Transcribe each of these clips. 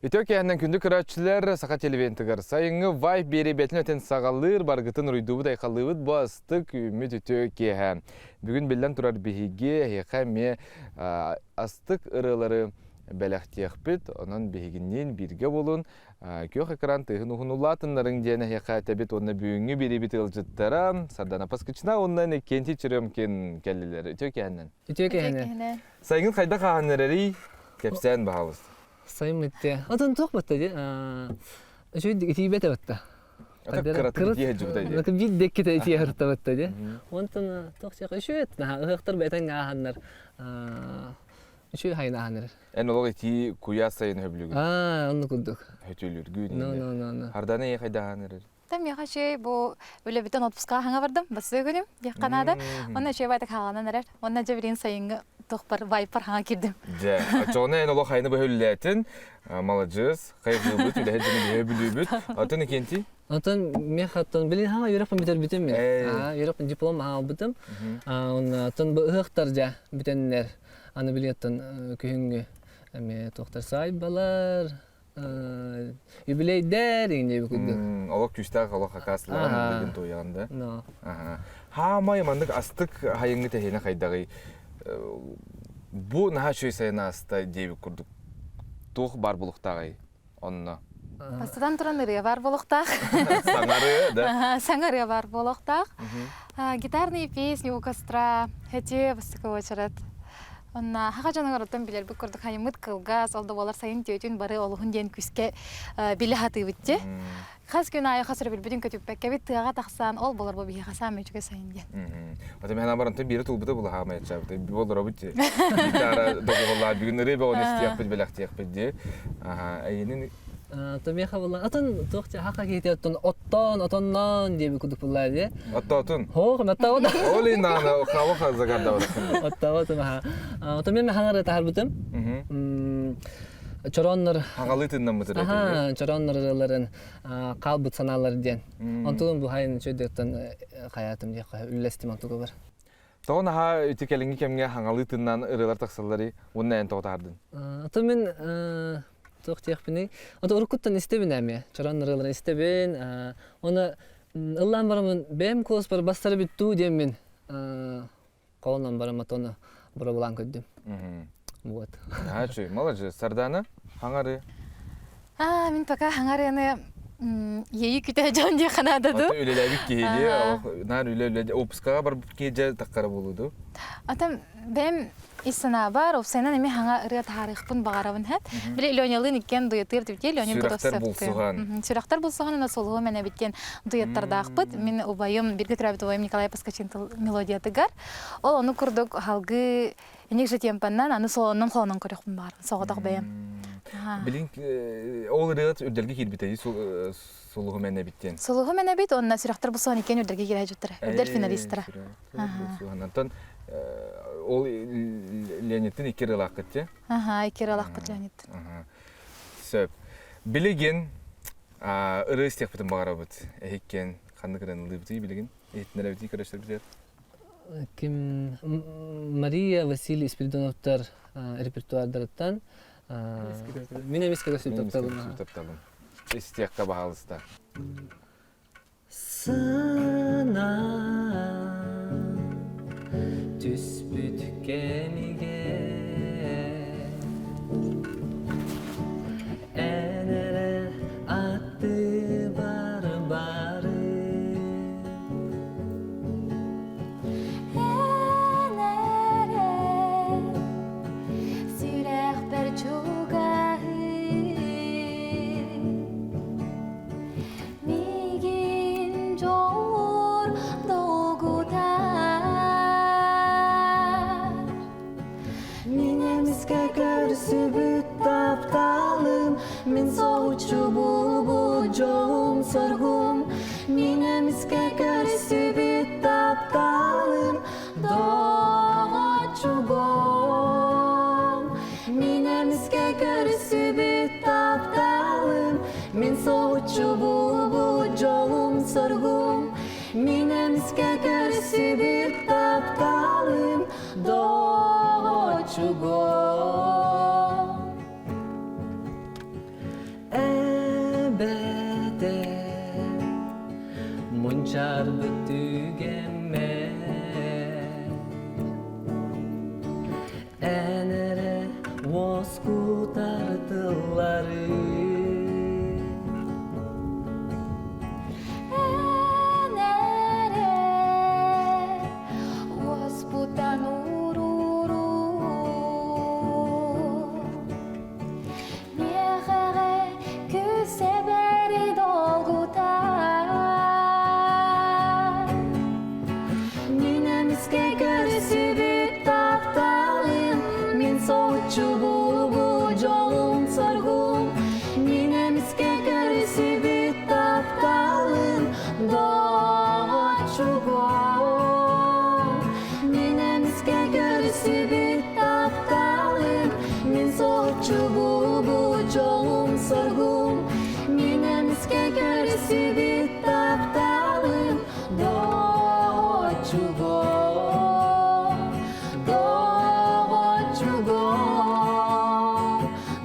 Үтүө киэһэнэн күндү көрөөччүлэр, Саха телевидениетыгар сайыҥҥы вайб биэрии бэтин өтөн саҕалыыр, баргытын уруйдуубут, айхаллыыбыт бу астык үүммүт үтүө киэһэ. Бүгүн биллэн турар биһиги эһиэхэ эмиэ астык ырыалары бэлэхтиэхпит, онон биһигинниин бииргэ буолун, күөх экран тыаһын уһун улаатыннарыҥ диэн эһиэхэ этэбит уонна бүгүҥҥү биэриибит ыалдьыттара Сардана Паскычна уонна Иннокентий Черемкин кэллилэр. Үтүө киэһэнэн. Үтүө киэһэнэн. Сайыҥҥын хайдах ааһан эрэрий? Кэпсээн баһаалыста. Сайын итте. Атын туох батта ди? Үчүгэй итиибэтэ батта. Кыратын итиэ дьубутай ди. Биир декките итиэ хырта батта ди. Онтон туох чех үчүгэй наха ыһыахтар бэтэн ааһаннар үчүгэй хайын ааһаннар. Эн олох итии куйаас сайын хөблүгүн. Аа, онну курдук. Хөтүлүргүн. No, no, no, no. Хардана е хайдахан эрэр. Та миэхэ үчүгэй бу үлэбитин отпускаҕа хаҥа бардым, бассыы күнүм диэххэ наада. Онно үчүгэй байтак хааланан эрэр. Уонна дьэ билигин сайыҥҥы туохпар вайпар хаҥа киирдим. Дьэ, оччоҕуна эн олох хайны быһа үлэлээтин, маладьыас, хайгыыбыт, үлэһит дьону биһиги бүлүүбүт. Оттон Икенти? Оттон миэхэ оттон билигин хаҥа үөрэхпин бүтэрбитим мин. Үөрэхпин диплом аалбытым. Онно оттон бу ыһыахтар дьэ бүтэннэр. Аны билигин оттон күһүҥҥү эмиэ туохтар саайбалар, Юбилейдэр иҥнэби курдук. Олох күүстээх олох хакаслаан билигин туойаҕын да. Хаамай маннык астык хайыҥҥы тэһиинэ хайдаҕый? Бу наһаа үчүгэй сайын ааста диэбит курдук туох баар булуктааҕый онно? Бастатан туран ырыа баар буолуохтаах. Саҥарыа да? Саҥарыа баар буолуохтаах. Гитарные песни у костра, эти бастакы очерет. Онно хаха дьонугар оттон билэрбит курдук хайыммыт кылгас, ол да буолар сайын түөтүн бары олуһун диэн күскэ билэ сатыыбыт дии. Хас күн аайы хас өрөбүлбүтүн көтүппэккэбит тыаҕа тахсан, ол болор бу биһиэхэ саамай үчүгэй сайын диэн. Ата мен баран биири тулбута булаһаамай ачаабыт. Болоробут дии. Гитара доҕуһуллаа бүгүн ырыа бөҕөнү истиэхпит, бэлэхтиэхпит дии. Аха, эйинин Томиэхэ була атын туох хаха киһити оттон оттоон отонноон диэби курдук буллаа дии. Оттоотун. Хоох оттоот. Оли наана хава загардабыт. Оттоотун аха. Отон мен хаңары таһарбытым. Чороннор Хагалыы тыннаммытыр Аха, чороннор ырыаларын хаалбыт санаалар диэн. Онтугун бу хайын чөйдөттөн хаятым диэх үллэстим онтугу бар. Тоҕо наһаа ити кэлиҥҥи кэмҥэ хаҥалыы тыннаан ырыалар тахсалларый уонна эн тоҕо таһардын? Ото мин туох диэхпиний? Ото уруккуттан истэбин эмиэ. Чорон ырыаларын истэбин. Оны ыллаан бараммын бэйэм куоспар бастары бүттүү диэммин холонон барам отону боробулаан көрдүм. Вот. Наһаа үчүгэй. Молодец. Сардана, хаҥары. Аа, мин пока хаҥарыаны иэйи күтэ дьон диэх наада дуу. Аты үлэлээбит киһи дии, наар үлэ үлэ опускаҕа барбыт киһи дьэ таххара буолуо дуу. Атам бэйэм ис санаабар, уопсайынан эмиэ хаҥа ырыа таһаарыахпын баҕарабын һэт. Били Ленялыын иккиэн дуэтыыр тибитиэ, Леня Сүрэхтэр булсуһан. Сүрэхтэр булсуһан уонна сулуһу мэнэбит диэн дуэттардаахпыт. Мин убайым, биргэ төрөөбүт убайым Николай Поскачин тыл мелодиятыгар. Ол ону курдук халгыы Эник же темпаннан аны солоннон холонон көрөхпүн баҕарым соҕотох бэйэм. Билин ол ырыат үрдэлгэ киирбитэ сулуһу мен эбит диэн. Сулуһу мен эбит уонна сүрэхтэр булсуһан иккиэн үрдэлгэ киирэ дьуттара. Үрдэл финалистара. Онтон ол Леонидтин икки ырыалааххыт дии? Аха, икки ырыалаахпыт Леонид. Сөп. Билигин ырыа истиэхпитин баҕарабыт. Эһиккен ханнык ырыаны ылыыбытый билигин? Иһитиннэрэбитий көрөстөрбүтүгэр? Ким Мария Василий Спиридоновтар репертуардарыттан мин эмискэ көстүп тапталым. Истиэххэ баһаалыста. Сына түспүт кэмигэр эн эрэ аттыбар бары Эн эрэ сүрэхпэр чугаһыы Миигин дьолур долгутар Мин эмискэ көрсүбүт тапталым, мин соһуччу булбут дьолум-соргум. Мин эмискэ көрсүбүт тапталым, доҕоччугум. Мин эмискэ көрсүбүт тапталым, мин соһуччу булбут дьолум-соргум. Мин эмискэ көрсүбүт тапталым, доҕоччугум. Билбэтэ мунчаарбыт түгэммэр Эн эрэ уоскутар тыллары Эн эрэ уоспутан ууруур Миэхэҕэ күүс эбэри долгутар Мин эмискэ көрсүбүт тапталым Мин соһуччу булбут дьолум-соргум Мин эмискэ көрсүбүт тапталым Доҕоччугум Мин эмискэ көрсүбүт тапталым Мин соһуччу булбут дьолум-соргум Мин эмискэ көрсүбүт тапталым Доҕоччугум Доҕоччугум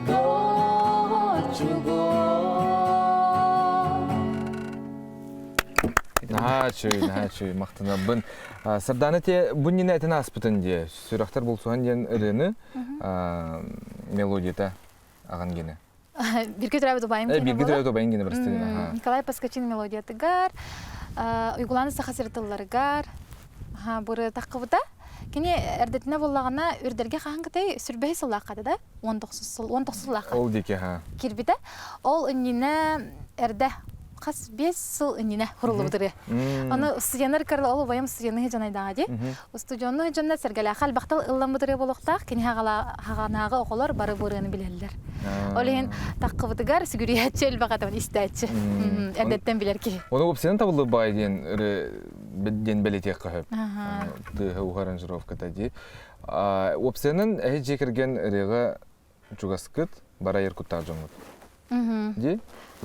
Доҕоччугум Наһаа үчүгэй, наһаа үчүгэй, махтанабын. Сардаана те бу нина этин ааспытын дии, сүрэхтэр булсуһан диэн ырыаны мелодията аҕан гине. Бирге төрөөбүт убайым киэнэ Бирге төрөөбүт убайым киэнэ барыстыгын. Николай Поскачин мелодиятыгар, Уйгулаан саха сир тылларыгар быры таххыбыта. Кини эрдэтинэ буоллаҕына үрдэргэ хаһан кытай сүрбэһи сыллааххата да 19 сыл 19 сыллаахха Ол диэки ха. киирбитэ. Ол иннинэ эрдэ хас 5 сыл иннинэ хуруллубут ырыа. Аны студеннар кырла ол убайым студенныһы дьонайдааҕа дии. Устудьуоннуу дьонно сэргэлээххэ элбэхтэ ылламмыт ырыа буолуохтаах, кини хаҕанааҕы оҕолор бары бу ырыаны билэллэр. Ол иһин таххыбытыгар сүгүрүйээччи элбэх этэ, истээччи. Эрдэттэн билэр киһи. Ону уопсайынан табыллыбыт баҕайы диэн ырыа диэн бэлиэтиэххэ сөп. Тыаһа уһа аранжировката дии. Уопсайынан эһи дьиэ кэргэн ырыаҕа чугаскыт, бара айар куттаах дьоҥҥут. Дии?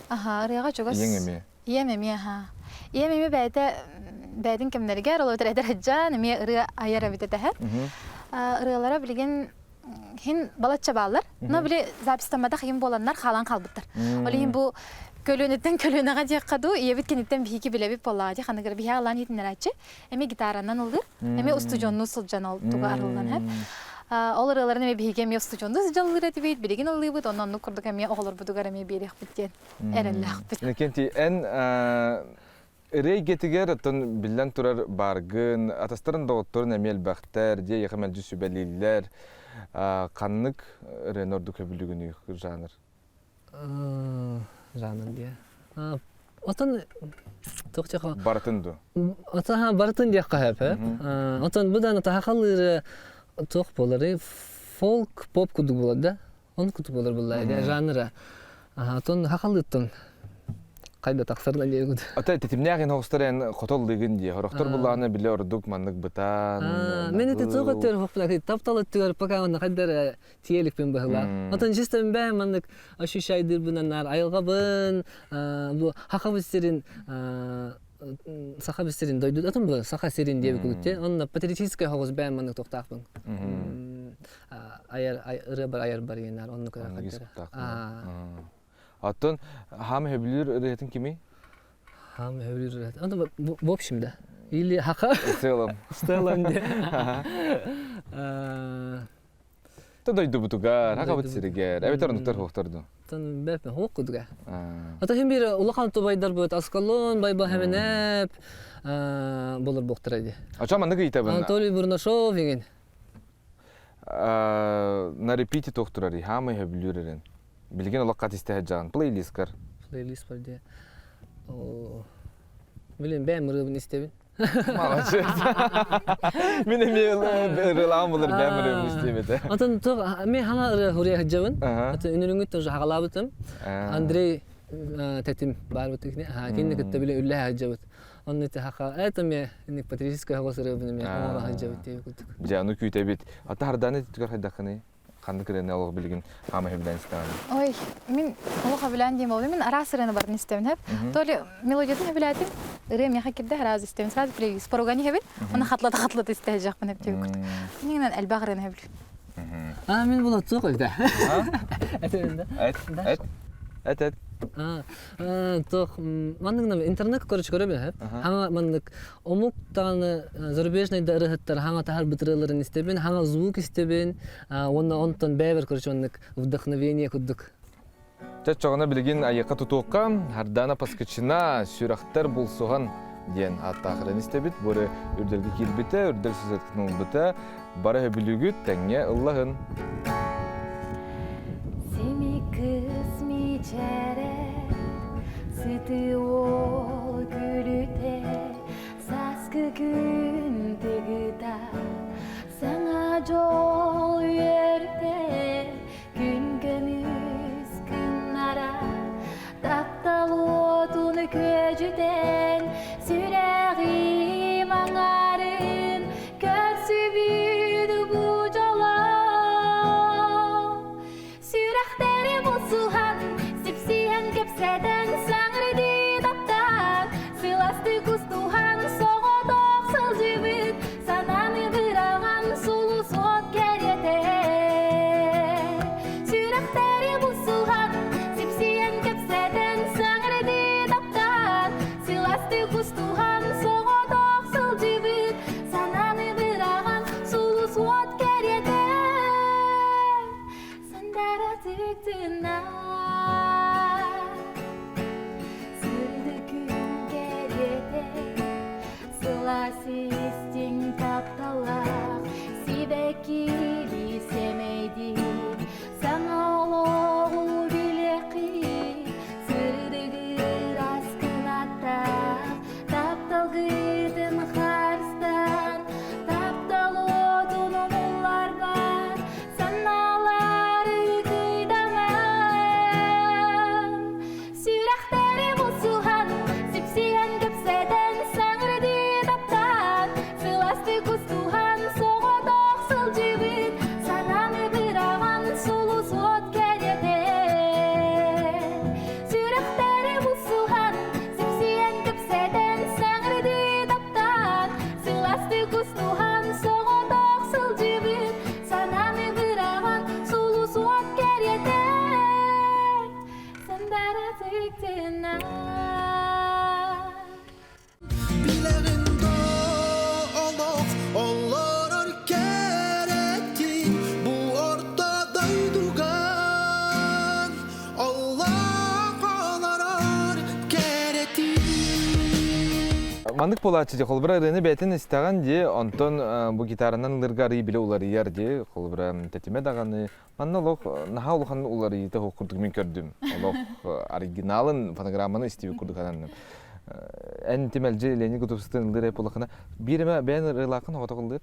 Аха, ырыаҕа чугас. Ийэҥ эмиэ. Ийэм эмиэ, аха. Ийэм эмиэ бэйэтэ бэйэтин кэмнэригэр, ол эбэтэр эдэр сылдьан эмиэ ырыа айар эбит этэ. Ырыалара билигин хин балачча бааллар. Но били записьтамматах иһин буоланнар хаалан хаалбыттар. Ол иһин бу көлүөнэттэн көлүөнэҕэ диэххэ дуу, ийэбит киниттэн биһиги билэбит буоллаҕа дии, ханыгыр биһиги алаан иһитиннэрээччи. Эмиэ гитаранан ыллыыр, эмиэ устудьуоннуу сылдьан ол туга арыллан иһэр. Ол ырыаларын эмиэ биһиги эмиэ устудьуоннуу сылдьан ыллыыр этибит, билигин ыллыыбыт, онно оннук курдук эмиэ оҕолорбутугар эмиэ биэриэхпит диэн эрэллээхпит. Иннокентий, эн ырыа эйгэтигэр оттон биллэн турар бааргын, атастарын доҕотторун эмиэ элбэхтэр, дьиэ эйиэхэ мэлдьи сүбэлииллэр. Ханнык ырыаны ордук сөбүлүүгүнүй жанр? Жанр диye. Отон туох Барытын ду. Отон барытын диэххэ сөп. Отон бу дааны тахалыыры туох буолары фолк поп курдук буолар да. Он курдук буолар булла жанра. Отон хахалыыттан хайда тахсарына диэгут. Ата титимнээх ин хоҕустар эн хотол лыгын дии. Хорохтор буллаҕына биле ордук маннык бытаан. Мен ити туох өттүгэр хоппуна таптал өттүгэр пока онно хайдар тиэликпин быһылаах. Отон чисто бэйэм маннык ощущайдыырбынан наар айылҕабын, бу Хахабыт сирин Саха сирин дойду атын бу Саха сирин диэбит курдук онно патриотическай хоҕус бэйэм маннык тохтаахпын. Айар ырыа бар айар бар иэнээр оннук Оттон хаам хөбүлүүр ырыатын кимий? Хаам хөбүлүүр ырыатын. Онтон в общем да. Или хака. В целом. В целом Та дойдубутугар, хакабыт сиригэр, эбэтэр оннуктар хуохтар дуу? Тон бэп хуох кудуга. Ата хим бир улахан тубайдар бут Аскалон, Байба Хеменеп болор боктар иди. Ача маннык ыйтабын. Анатолий Бурнашов деген. На репите тохтурар, хаамай хөбүлүүр эрен. Билигин олохха тистэһэ жаан плейлисткар. Плейлист бар де. Билин бэм ырыабын истебин. Молодец. Мин эмиэ ырыалаан булар бэм ырыабын истиэм этэ. Атын туох мен хана ырыа хуруйа сылдьабын. Атын үнүрүҥүт тоже хагалаабытым. Андрей тэтим баар бут кинини кытта биле үллэһэ сылдьабыт. Онно ити хака это ме инник патриотическай хоҕус ырыабын эмиэ оҥоро сылдьабыт диэбит курдук. Дьэ, ону күүтэбит. Ата харданы түгэр хайдаххыный? Ханнык ырыаны олох билигин хаама сөбүлээн истэҕин? Ой, мин олох сөбүлээн диэн буолла. Мин араас ырыаны барын истэбин хэп. То ли мелодиятын сөбүлээтим, ырыа миэхэ кирдэ араас истэбин. Сразу плейлист поругани хэбин, оны хатлата хатлата истэһэжэхпин хэп диэбит курдук. Мингинен элбэх ырыаны сөбүлүүм. А, мин була суох эбит. Эт, эт, эт, эт. Туох маннык интернет короче көрөбүн сөп. Хаҥа маннык омук даҕаны зарубежный да ырыһыттар хаҥа таһар бытырыаларын истэбин, хаҥа звук истэбин, уонна онтон бэйэбэр короче маннык вдохновение курдук. Чоччоҕуна билигин айыахха тутуохха Ардана Паскачина сүрэхтэр булсуһан диэн ааттаахыран истэбит. Бу эрэ үрдэлгэ киирбитэ, үрдэл сүзэткин ылбыта. Бары өбүлүгүт тэҥҥэ ыллаһын. Сими кыз мичэрэ, сыты ол күлүтэ, сааскы күн тыгыта, саҥа дьол үөртэ, Күн көмүс кыннара таптал уотун күөдьүтэн сүрэҕим аҥарын көрсүбүт бу дьоло сүрэхтэри булсуһан сипсиһэн кэпсэтэн саҥардыы таптаан сыластык устуһан соҕотох сылдьыбыт Санааны быраҕан сулус уот кэриэтэ Сүрэхтэри бусуһан, сипсийэн кэпсэтэн саҥардыы таптаан Сыластыы кустуһан соҕотох сылдьыбыт Санааны быраҕан сулус уот кэриэтэ Сандара тыктына Сырдык күн кэриэтэ Сылаас истиҥ тапталлаах сибэккилии сэмэйдик саҥа олоҕу билиэххит сырдыгыр аскынаттаах тапталгытын харыстаан таптал уотун умулларбат санаалары кыйдаман Сүрэхтэри булсуһан, сипсиһэн кэпсэтэн, саҥардыы таптаан, сыластык устуһан, соҕотох сылдьыбыт, санааны быраҕан, сулус уот кэриэтэ. Сүрэхтэри булсуһан, сипсиһэн кэпсэтэн, саҥардыы таптаан, сыластык устуһан, соҕотох сылдьыбыт, санааны быраҕан, сулус уот кэриэтэ. Сандара тыктына. Билэҕин доо олох олорор кэрэтин бу орто дойдуга Олох олорор кэрэтин Маннык буолааччы дии, холобура ырыаны бэйэтин истэҕин дии, онтон бу гитаранан ыллыырга арыый билэ уларыйар дии, холобура тэтимэ даҕаны Манна олох наһаа улахан уларыйыыта суох курдук мин көрдүм. Олох оригиналын, фонограмманы истибит курдук ананным. Эн тимэлдьи Леонид Готовцевтан ыллыыр эп улахана биир эмэ бэйэн ырыалааххын оҕотох ыллыыр?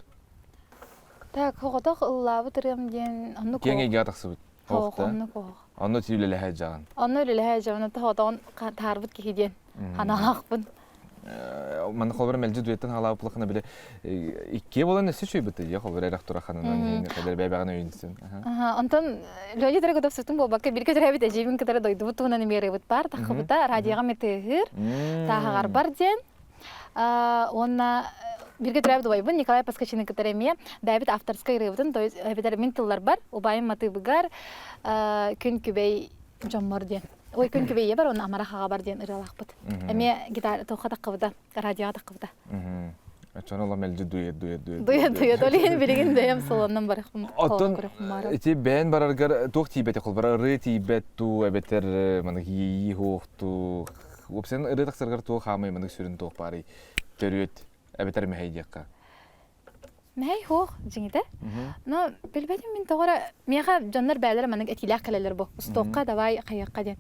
Так, оҕотох ыллаабыт ырыам диэн оннук Киэҥ эйгэҕэ тахсыбыт. Оһох, оннук оһох. Онно үлэлэһэ дьаҕан. Онно үлэлэһэ дьаҕан, оттон таарбыт киһи диэн ханаалаахпын. Манна холобура мэлдьи дуэттан хаалаабыт булахына били иккиэ буолан өссө үчүгэй быты холобура эрэх тураханынан кэлэр бэйбэҕин өйүнсүн. Онтон Леонид Рогодовцевтын буолбакка бирге төрөөбүт эдьиийбин кытары дойдубут туһунан эмиэрыбыт баар таххыбыта радиоҕа метыыһыыр тааһаҕарбар диэн уонна бирге төрөөбүт убайбын Николай Паскачины кытары эмиэ бэйэбит авторскай ырыабытын то есть эбэтэр мин тылларбар убайым матыыбыгар күн күбэй дьоммор диэн Ой, күн күбэйэ бар, онно амара хаҕа бар диэн ырыалаахпыт. Эмиэ гитара туохха таххыбыта, радиоҕа таххыбыта. Очон ола мэлдьи дует дует дует. Дует дует, ол иһин билигин бэйэм солоннон барахпын. Оттон ити бэйэн бараргар туох тиийбэти холбара ырыы тиийбэт туу эбэтэр манык иэйии хуохтуу уопсайынан ырыы тахсаргар туох хаамай манык сүрүн туох баарый төрүөт эбэтэр мэһэй диэххэ. Мэһэй суох дьиҥитэ. Но билбэтим мин тоҕо эрэ миэхэ дьоннор бэйэлэрэ маннык этиилээх кэлэллэр бу. Устуохха давай хайыахха диэн.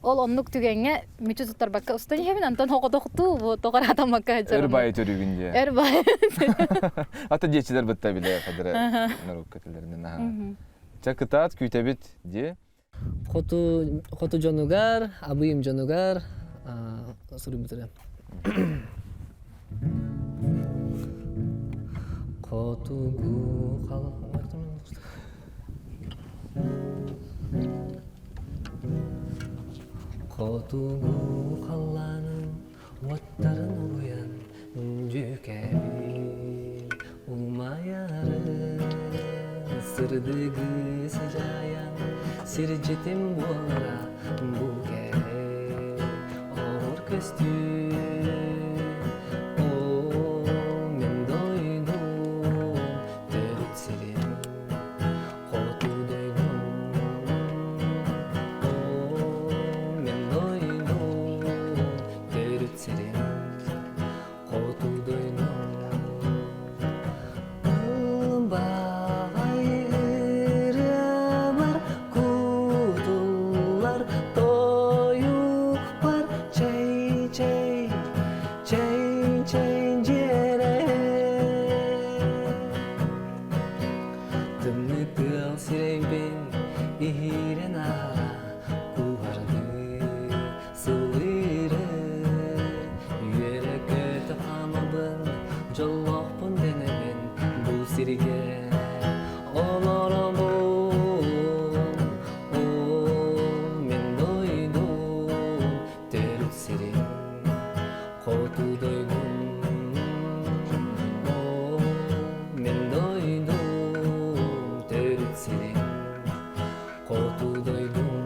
Ол оннук түгэҥҥэ мүчү туттарбакка устан иһэбин, онтон оҕотохтуу бу тоҕо эрэ атаммакка сылдьарым. Өр баайы төрүүгүн диэ. Өр баайы. Ата диэчилэр бытта билэ хадыра норуокка тилэринэн аха. Ча кытаат күүтэбит диэ. Хоту хоту дьонугар, абыйым дьонугар суруйбут Хотугу Хотугу халлаанын уоттарын уйан Дьүкэбил умайары сырдыгы сыдьаайан. Сирдьитим буолара бу кэрэ оҕор көстүү Оо, мин дойдум төрүт сирим хоту дойдум Оо, мин дойдум төрүт сирим хоту дойдум Ылбаҕай ырыабар кутуллар тойукпар чэй-чэй, чэй-чэй дьиэрэ. Тымныы тыал сирэйбин иһиирэн аара куһардыы Сылыыры үөрэ-көтө хаамабын, дьоллоохпун дэнэбин бу сиргэ олоробун. Ол мин дойдум, төрүт сирим, хоту дойдум. Ол мин дойдум, төрүт сирим, хоту дойдум.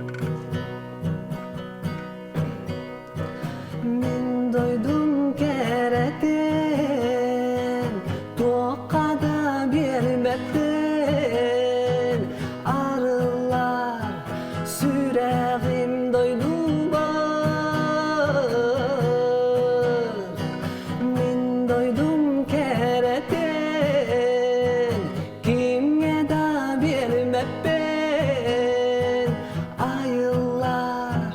Мин дойдум кэрэтин туохха да биэрбэппин арыллар сүрэҕим дойдубар Мин дойдум кэрэтин кимҥэ да биэрбэппин Айыллар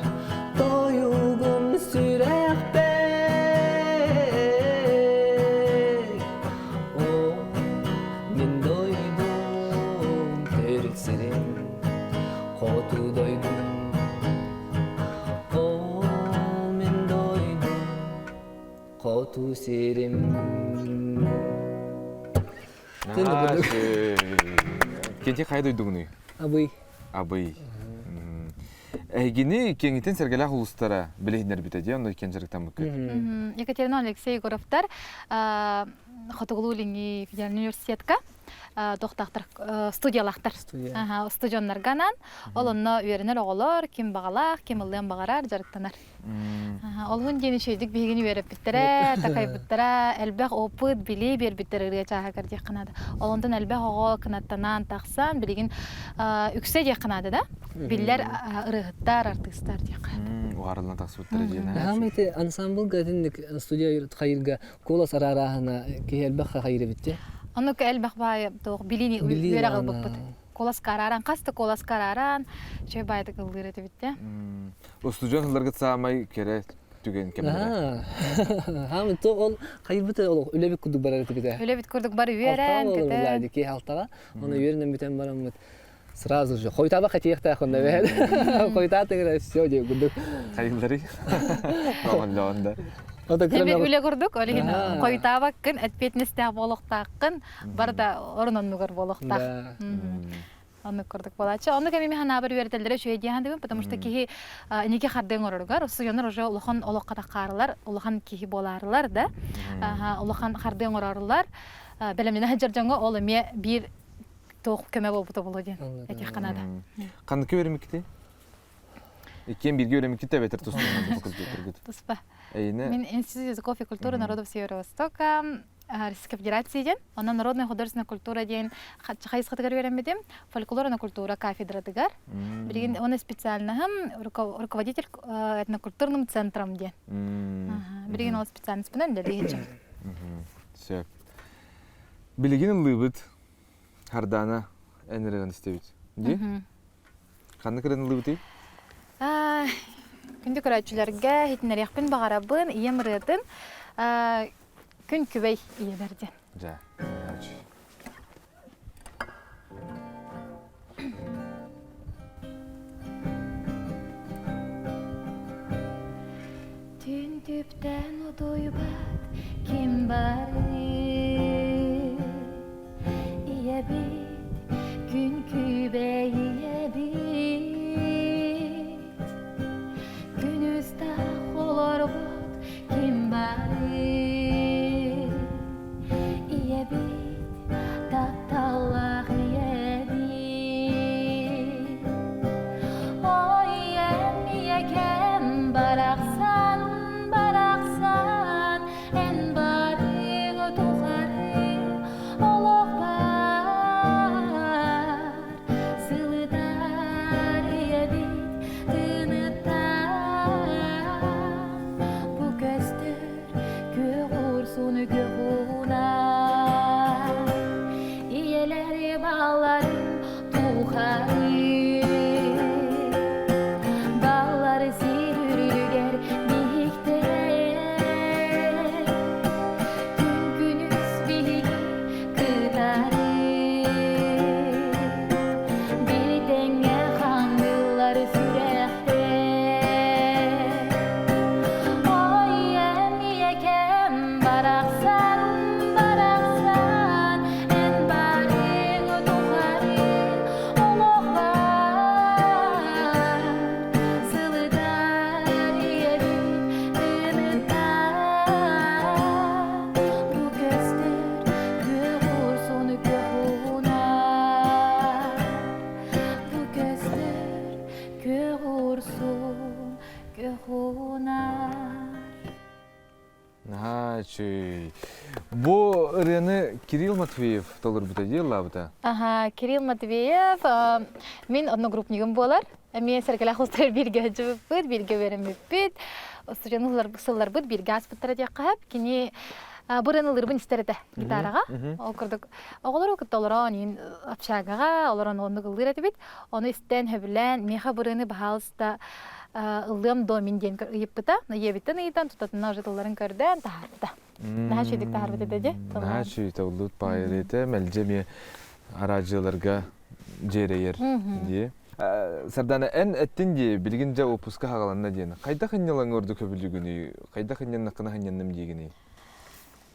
тойугум сүрэхпэр О, мин дойдум төрүт сирим, хоту дойдум О, мин дойдум, хоту сирим Кенти хайа дойдугунуй? Абый. Абый. Эһигини киэҥитин сэргэлээх улуустара билиһиннэрбитэ дии, онно иккиэн дьарыктаммыккыт. Екатерина Алексей Егоровтар Хотугулуу-Илиҥҥи федеральный университетка тохтаахтар студиялаахтар. Студионнарга анаан ол онно үөрэнэр оҕолор ким баҕалаах, ким ыллыан баҕарар дьарыктанар. Олуһун диэн үчүгэйдик биһигини үөрэппиттэрэ, такайбыттара, элбэх опыт, билии биэрбиттэр ырыа чааһыгар диэххэ наада. Ол онтон элбэх оҕо кынаттанаан тахсан, билигин үксэ диэххэ наада да, биллэр ырыаһыттар, артыыстар диэххэ. Уһаарыллан тахсыбыттара диэн. Хаам ити ансамблга итинник студия хайырга куолас араарааһына киһи элбэх хайыр эбит дии. Оннук элбэх баай туох билиини үөрэх ылбыппыт. Куолас карааран, хас да куолас карааран, үчүгэй баайдык ыллыыр этибит дии. Устудьуон сылларгыт саамай кэрэ түгэн кэмнэрэ. Хаамын то ол хайбыт ол үлэбит курдук барар этибит. Үлэбит курдук бары үөрэн, көтөн. Ки алтаҕа. Оны үөрэнэн бүтэн бараммыт сразу же хойутаба хатиэхтээх онно бэһэн. Хойутаатыгыра все диye курдук. Хайыллары. Оҕоллоон да. Эми үлэ курдук, ол иһин хойутаабаккын, ответственностьтаах буолуохтааххын, бар да орун оннугар буолуохтаах. Оннук курдук буолааччы. Оннук эми ханаабар үөрэтэллэрэ үчүгэй дии саныыбын, потому что киһи инники хардыы оҥороругар, устудьуоннар уже улахан олоххо таххаарылар, улахан киһи буолаарылар да, улахан хардыы оҥороорулар, бэлэмнэнэ сылдьар дьоҥҥо ол эмиэ биир туох көмө буолбута буолуо диэн этиэххэ наада. Ханнык үөрэммиккитий? Иккиэн бииргэ үөрэммиккит эбэтэр туспа Туспа. Мин Институт языков и культуры народов Северо-Востока Российской Федерации диэн, онон народная художественная культура диэн хайысхатыгар үөрэммитим, фольклорная культура кафедратыгар. Билигин оны специальноһым руководитель этнокультурным центром диэн. Билигин ол специальностьпынан үлэлиэчим. Сөп. Билигин ыллыыбыт Хардаана эн ырыаны истэбит. Дии? Ханнык ырыаны ыллыыбытый? Күндү көрөөччүлэргэ иһитиннэриэхпин баҕарабын ийэм ырыатын Күн күбэй ийэбэр диэн. Дьэ, Түн түптэн утуйбат ким барый Ийэбит, күн күбэй ийэбит Күнүс да олорбут ким барый Ийэбит, Хорсун күөх Наһаа үчүгэй. Бу ырыаны Кирилл Матвеев толорбута дии ыллаабыта. Аха, Кирилл Матвеев мин одногруппнигым буолар. Эмиэ сэргэлээх устар бииргэ сылдьыбыппыт, бииргэ үөрэммиппит. Студент сылларбыт бииргэ ааспыттара диэххэ сөп. Кини бу ырыаны ыллыырбын истэр этэ гитараҕа. Ол курдук оҕолору кытта олорон иин общагаҕа олорон оннук ыллыыр этибит. Ону истэн, сөбүлээн, миэхэ бу ырыаны баһаалыста ыллыам дуо мин диэн ыйыппыта. Ийэбиттэн ыйытан, тутатына уже тылларын көрдөөн таһаарбыта. Наһаа үчүгдүк таһаарбыт этэ дии. Наһаа үчүгэй табыллыбыт баайыр этэ. Мэлдьи эмиэ араадьыйаларга дьиэрэйэр дии. Сардана, эн эттин дии, билигин дьэ уоппуска хаҕаланна диэн. Хайдах ынньалаҥ ордук көбүлүгүнүй? Хайдах ынньаннаххына ынньанным диигиний?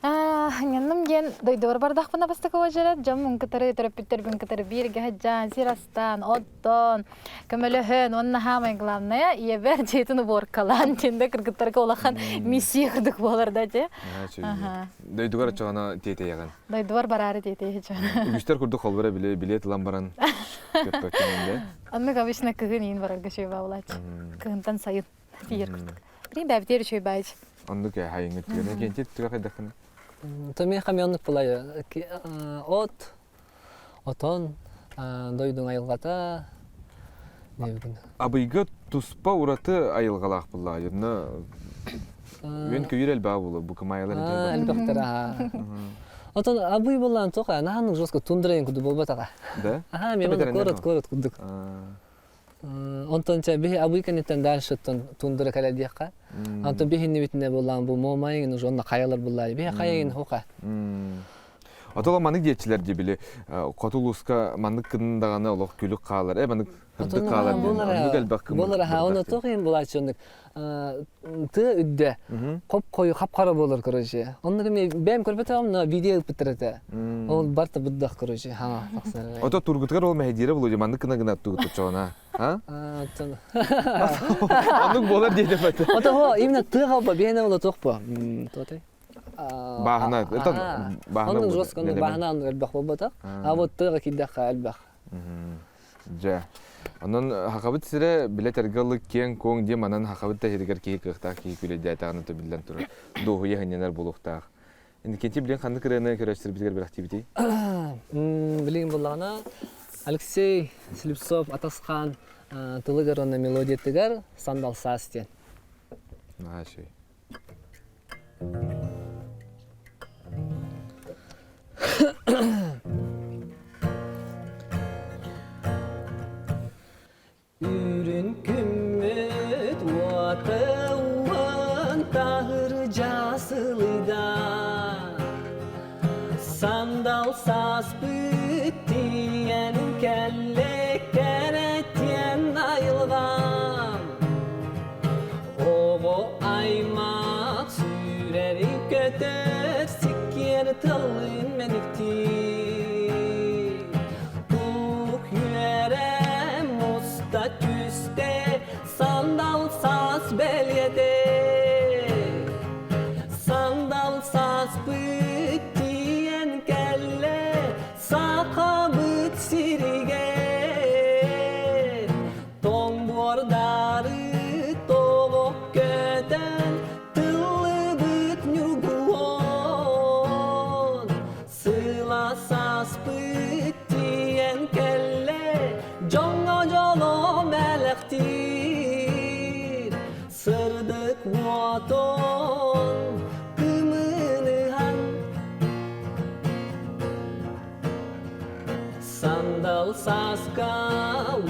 Ынньанным диэн дойдубар бардахпына бастакы уочарат дьоммун кытары, төрөппүттэрбин кытары бииргэ сылдьан, сир астаан, оттоон, көмөлөһөн уонна саамай главное ийэбэр дьиэтин уборкалаан диэн да кыргыттарга улахан миссия курдук буолар да дьэ. Дойдугар оччоҕуна тиэтэйэҕин. Дойдубар бараары тиэтэйэҕин. Үгүстэр курдук холбура билет ылан баран көппөккүн Оннук обычно кыһын иин барарга үчүгэй баалааччы. Кыһынтан сайын тиийэр курдук. Билигин бэйэбитигэр үчүгэй баайыч. Оннук хайыҥҥыт түгэнэ киэнтит түгэх хайдаххына? Томиэхэ эмиэ оннук булайы от Отон дойдуҥ айылҕата Абыйга туспа ураты айылҕалаах буллаа дьонно үөн көйүр элбэҕэ буолуо бу кымаайалар элбэхтэр аха Отон абый буллаан тоха наһааннык жестко тундра курдук буолбатаҕа да аха мен куорат куорат курдук Онтон чэ биһи абый кэнниттэн дальше тундра кэлэ диэххэ. Онтон биһиннибитинэ буллаан бу Муомайын уже онно хайалар буллаай. Биһи хайайын хуха. Отола маннык диэччилэр дии били хоту улууска маннык кынын даҕаны олох күлүк хаалар э маннык сырдык хаалар диэн оннук элбэх Буолар аха оны туох иһин булааччы оннук тыа үрдэ хоп хойу хап-хара буолар короче. Оннук эмиэ бэйэм көрбөтөҕүм но видео ыыппыттар этэ. Ол барта быдах короче хаҥа тахсар. Ото тургутугар ол мэһэйдиирэ буолуо маннык гына гына тугут оччоҕуна. А? Оннук буолар диэтим этэ. Ото хо именно тыаға ба биһиэнэ була туох бу? Туотай. Бааһына, это бааһына. Оннук жестко бааһына элбэх буолбатах. А вот тыаға киирдэххэ элбэх. Дьэ. Онон Хахабыт сирэ билэ тэргэ киэҥ-куоҥ диэн манан Хахабыт да сиригэр киһи кыахтаах киһи күлэйдээтэҕинэ биллэн турар. Дуоһуйа сынньанар буолуохтаах. Инникити билин ханнык ырыаны көрөөччүлэрбитигэр бэлэхтиибитий? Билигин буллаҕына Алексей Слепцов Атасхаан тылыгар уонна мелодиятыгар «Сандал саас» диэн. Наһаа үчүгэй. Үрүн күммүт уота уон таһырдьа сылыйда Сандал сааспыт тиийэн кэллэ кэрэтиэн айылҕам Оҕо аймах сүүрэри көтөр сиккиэр тылын мэниктиир. Тух үөрэ муста түстэ сандал саас бэлиэтэ. Сандал сааспыт тиийэн кэллэ сахабыт сиригэр. Тоҥ буордары тоҕо көтөн тыллыбыт ньургуһун Сыла сааспыт тиийэн кэллэ дьоҥҥо дьоло бэлэхтиир Сырдык уотун кымыныһан Сандал сааска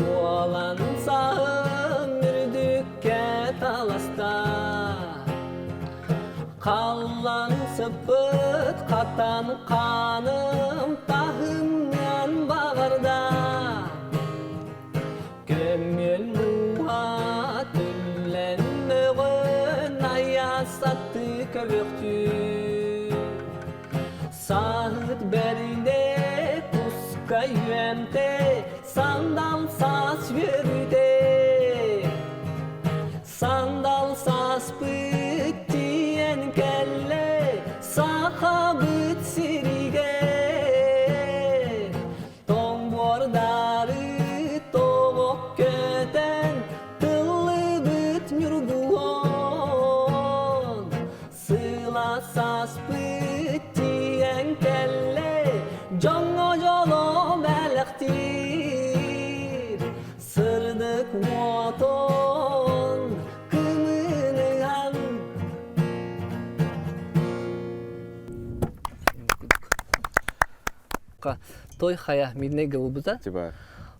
уолан саһым үрдүккэ таласта Халлан сыппыт хатан хааным таһымныан баҕарда Көмүөл мууһа түллэн мөҕөн айаасатыы көбөхтүү Саһыт бэринэ куска үөмтэ сандал саас үөрүүтэ Сандал сааспыт тиийэн кэллэ сахабыт сиригэр Тоҥ буордары тоҕо көтөн тыллыбыт. туохха Той Хайа Мирнэйгэ буолбута. Типа.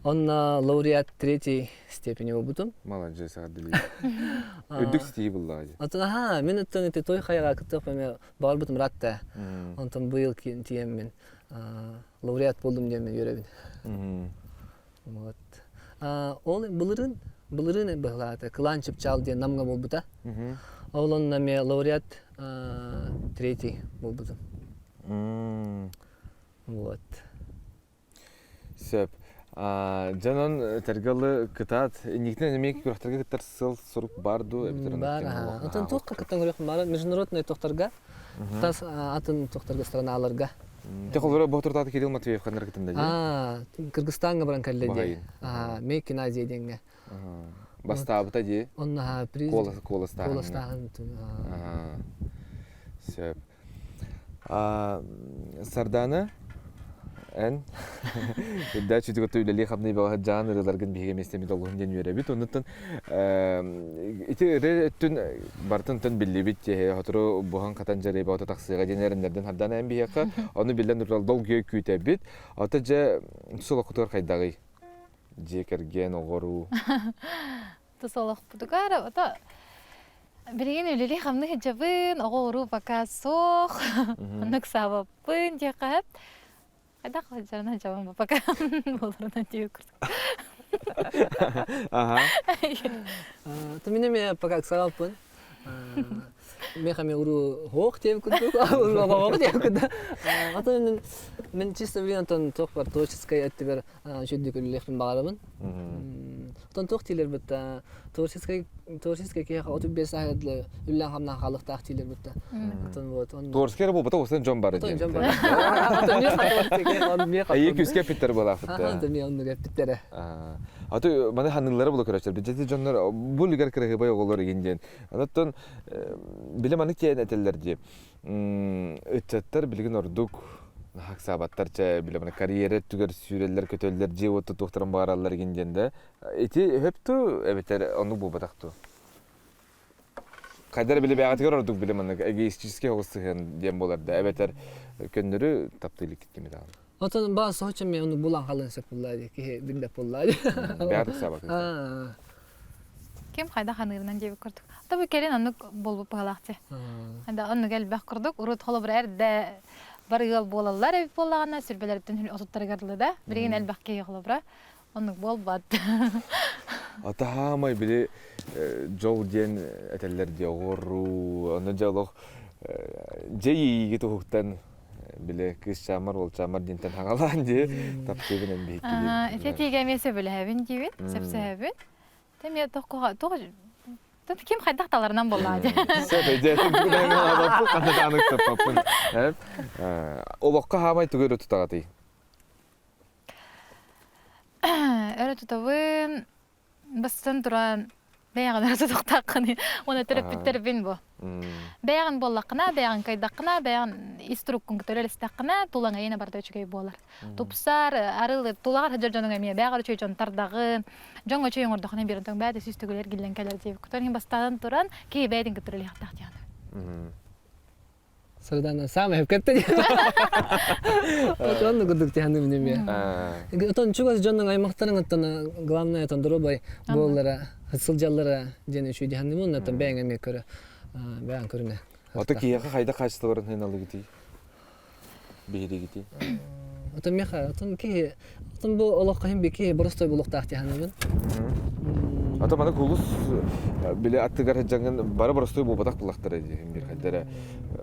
Онно лауреат третьей степени буолбутум. Маладьыас эҕэрдэлиибин. Үрдүк ситиһии буллаҕа дии. Оттон аһаа, мин оттон ити Той Хайаҕа кыттыах эмиэ баҕарбытым ыраатта. Онтон быйыл тиийэммин лауреат буоллум диэммин үөрэбин. Вот. Ол былырыын былырыын быһылаата Кылаан Чыпчаал диэн Намҥа буолбута. Ол онно эмиэ лауреат третий буолбутум. Вот. Сөп. Дьонон этэргэ кытаат инникитин эмиэ күрэхтэргэ кыттар сыл-сорук баар дуу эбэтэр Баар аха. Оттон туохха кыттан көрүөх баар международный тохтарга, тас атын тохтарга страналарга. Те холборо Боотуртааты Кирилл Матвеев ханнар кытында дии? Аа, Кыргызстаҥҥа баран кэллэ дии. Аа, Мейкин Азия диэҥҥэ. Бастаабыта дии. Онно приз куоластааһын. Куоластааһын. Сөп. Сардаана, эн үрдээ чүтүгөттө үлэлии хамныы бөҕө дьаан ырыаларгын биһиги миэстэбит олуһун диэн үөрэбит. Оннуттан ити ырыа өттүн барытын тон биллибит хотуру буһан-хатан дьарыйба ото тахсыаҕа диэн эрэннэрдин Сардаана эн биһиэхэ ону биллэн турар долгуйа күүтэбит. Ото дьэ солоххутугар хайдаҕый? Дьиэ кэргэн, оҕоруу. Тус олохпутугар ото билигин үлэлии-хамныы сылдьабын, оҕо-уруу пока суох, оннук саабаппын диэххэ хайдах сылдьарынан сылдьабын пока буоларынан диэбит курдук. Аха. Мин эмиэ пока ыксаабаппын. Миэхэ эмиэ уруу хоох диэбит курдук, хоох диэбит курдук. Атын мин чисто билин онтон туох бар творческай өттүбэр үчүгдүк үлэлиэхпин баҕарабын. Оттон туох дииллэр бытта творческай творческай киһиэхэ 35 сааһыгар дылы үллээн-хамнаан хаалыахтаах дииллэр бытта. Оттон вот он Творческий эрэ буолбата уостан дьон бары Оттон диэн. дьон бары. Оттон миэхэ творческий, он миэхэ Эйи күүскэ эппиттэр буолаахпыт. Оттон миэхэ оннук эппиттэрэ. Аты маны ханыллара була көрөччөр. Битти дьоннор бу үлүгэр кыраһыыбай оҕолор игин диэн. Оттон биле маны тиэн этэллэр дии. Ыччаттар билигин ордук хаксаабаттар чэ биле маны карьера өттүгэр сүүрэллэр көтөллөр дьиэ уотту туохтарын баҕараллар игин диэн да. Ити өпту эбэтэр оннук буолбатах ту. Хайдар биле бэҕэтигэр ордук биле маннык эгоистический оҕус сыһыан диэн буолар да эбэтэр көннөрү таптыы илик кими даҕаны. Отон баа соһуччу мен ону булан халын сөп буллаа дии киһи билбэт буллаа дии. Бэҕэтик саабатын. Ким хайда ханыырынан диэбит курдук. Ата бу кэлин оннук буолбут быһалаах дии. Анда оннук элбэх курдук. Урут холобура эрдэ бар ыал буолаллар эбит буоллаҕына сүрбэлэриттэн отуттарыгар дылы да. Билигин элбэх киһи холобура оннук буолбат. Ата хаамай били дьол диэн этэллэр дии оҕоруу, ону дьэ олох дьэ иэйииги туһуктан били кыысчаамар уолчаамар диэнтэн хаҥалаан дии таптыыбын эн биһикки Ити этиигэ эмиэ сөбүлэһэбин диибин, сөпсөһөбүн. Эмиэ тохкуха туох Тут ким хайдах таларынан буоллаа дии. Сөп эдьээтин тугу ханна даҕаны ыксаппаппын. Олоххо хаамай тугу өрө тутаҕытый? Өрө тутабын бастан туран бэйэҕин өрө тутуохтааххыный уонна төрөппүттэрбин бу. Бэйэҕин буоллаххына, бэйэҕин кыайдаххына, бэйэҕин ис туруккун кытары үлэстэххинэ, тулаҥ эйиэнэ барыта үчүгэй буолар. Тупсар, арыл тулаҕар сылдьар дьонуҥ эмиэ бэйэҕэр үчүгэй дьон тардаҕын, дьоҥҥо үчүгэй оҥордоххуна биэрэн тоҥ бэйэтэ сүүс төгүл эргиллэн кэлэр диэбит. Иһин бастаан туран киһи бэйэтин кытары үлэһиэхтээх диэн. Сардаана саамай хөпкөттө Отон курдук тиһанным эмиэ. Отон чугас дьоннуҥ аймахтарыҥ оттон главное отон доруобай буоллара сылдьаллара диэн үчүгэй диһанным уонна оттон бэйэҥ эмиэ көрө бэйэҥ көрүнэ. Ото киһиэхэ хайдах хаачыстыбаларын сыаналыгытый? Биһиригитий? Отон миэхэ отон киһи отон бу олоххо иһин киһи боростой буолуохтаах диһаныбын. Ата маны кулус били аттыгар сылдьаҥҥын бары боростуой буолбатах буллахтара дии бир хайдара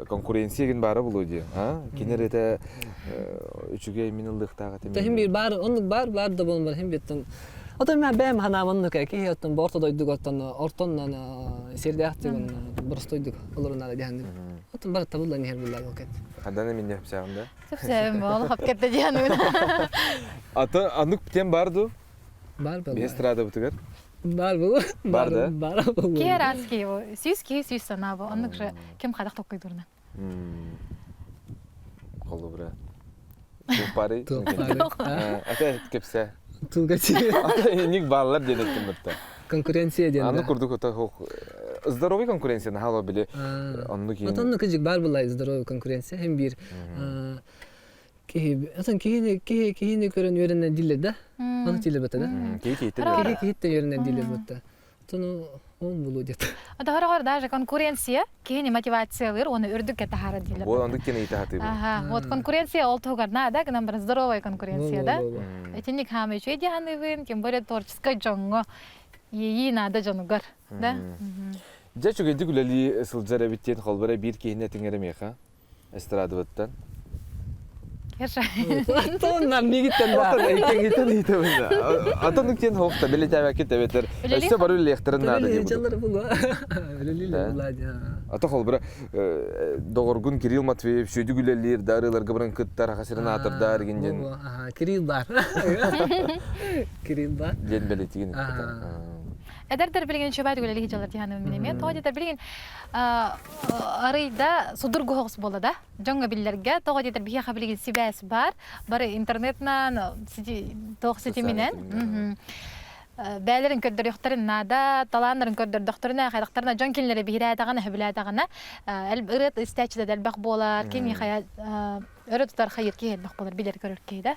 конкуренция гин баара булуо дии а кинер этэ үчүгэй мин ыллыахтаах этим Тахин бир бар оннук бар бар да болон бар хин биттен Отон мен бэм ханаам оннук киһи оттон борто дойдуг оттон ортоннон сирдээхтик боростойдук олорунара диһанным Отон бар табыллан иһэр буллар ол кэт. Хандан эминне хөпсөҕүн да? Сөпсөбүн буол хоп кэтте диэн Ата анук тем бар ду? Бар был. Биһи эстрадабытыгар. Бар был. Бар да? Бар был. Киһи араас киһи бу. Сүүс киһи сүүс санаа бу. Оннук же ким хайдах толкуйдуурунан. Холобура. Туппары. Туппары. Ата кепсе. Туга Ата ник баллар диэн эттим бытта. Конкуренция диэн. Аны курдук ото здоровый конкуренция нахало били оннук Отонну кыжык бар булай здоровый конкуренция hem bir. Киһи, атын киһини киһи киһини көрөн үөрэнэр дииллэр да. Аны дииллэр бата да. Киһи киһиттэн Киһи киһиттэн үөрэнэр дииллэр бата. Ону он булу диэт. Доҕорогор даже конкуренция киһини мотивациялыыр уонна үрдүккэ таһаарар дииллэр. Бу оннук кини ыйыта сатыыбын. Ага, вот конкуренция ол туһугар наада, гынан баран здоровая конкуренция, да? Итинник хаамай үчүгэй дии саныыбын, тем более творческай дьоҥҥо иэйии наада дьонугар, да? Дьэ үчүгэйдик үлэлии сылдьар эбит диэн холборо биир киһини этиҥ эрэ миэхэ. Эстрадабыттан. Кеша. Аттан мигиттен да. Иккиҥиттен ыйтабын. Атын үктен хоохта билетээбэккит эбэтэр өссө бары үлэлиэхтэрин наада диye Дьаллар була. Үлэлиилэр була Ата холбура доҕоргун Кирилл Матвеев сүдү үлэлиир да арыыларга баран кыттар аха сирин аатырдар гин диэн. Кирилл бар. Кирилл бар. Диэн бэлитигин. Эдэрдэр билигин үчүгэй үлэлии дьаллар диһаным мин эмиэ. Тоҕо диэтэр билигин арыйда судургу соҕус буолла да дьоҥҥо биллэргэ тоҕо диэтэр биһиэхэ билигин сибээс баар бары интернетынан туох ситиминэн бээлэрин көрдөрүөхтэрин наада талааннарын көрдөрдөхтөрүнэ хайдахтарына дьон кинилэри биһирээтэҕинэ сөбүлээтэҕинэ ырыат истээччитэ да элбэх буолар ким хайа өрө тутар хайыр киһи элбэх буолар билэр көрөр киһи да